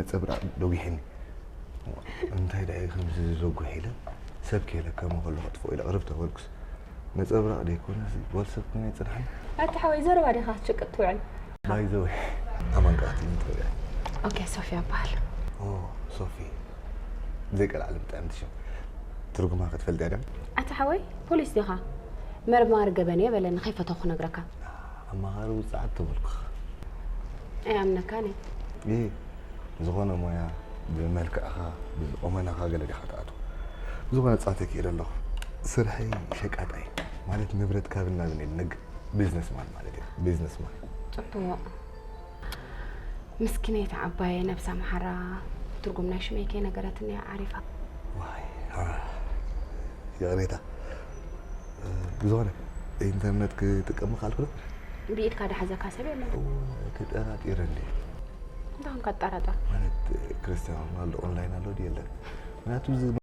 ነጸብራቕ ደጒሐኒ። እንታይ ደኣ እዩ ከምዚ ዘጉሕ ኢለ፣ ሰብ ክኢለካ እሞ ከሎ ከጥፍኦ ኢለ ቅርብ ተበልኩስ፣ ነጸብራቕ ደይኮነስ ጓል ሰብ ኮይና ይጽንሓኒ። ኣታ ሓወይ፣ ዘረባ ዲኻ ክትሽቅጥ ትውዕል? ባይ ዘ ወይ፣ ኣማን ከኣ ትብል ትብል እያ። ኦኬ፣ ሶፊያ እበሃል። ኦ፣ ሶፊ። ብዘይ ቀልዓለም ጥዕምቲ ሽም። ትርጉማ ክትፈልጥያ ድያ? ኣታ ሓወይ፣ ፖሊስ ዲኻ? መርማሪ ገበን እየ በለኒ፣ ከይፈተኹ ክነግረካ። ኣማኻሪ ውጽዓት ተበልኩኻ። ኣይኣምነካን እየ። እየ። ዝኾነ ሞያ ብመልክዕኻ፣ ብቁመናኻ ገለ ዲኻ ትኣትዎ? ዝኾነ ጻተይ ክኢለ ኣለኹ። ስርሐይ ሸቃጣይ፣ ማለት ንብረት ካብን ናብን እየ ዝነግድ። ቢዝነስማን ማለት እየ። ቢዝነስማን። ጽቡቕ። ምስኪነይቲ ዓባየ ነብሳ መሓራ ትርጉም ናይ ሽመይ ከይነገረትኒ እያ ዓሪፋ። ዋይ፣ አ፣ ይቕሬታ። እ፣ ብዝኾነ ኢንተርነት ክጥቀም ምኽኣልኩ ዶ? ብኢድካ ዝሓዘካ ሰብ የለን። እወ፣ ተጠራጢረ እንዴ። እንታይ ኮንካ ትጠራጠር? ማለት ክርስቲያኖ ሮናልዶ ኦንላይን ኣሎ ድዩ የለን? ምክንያቱ እዚ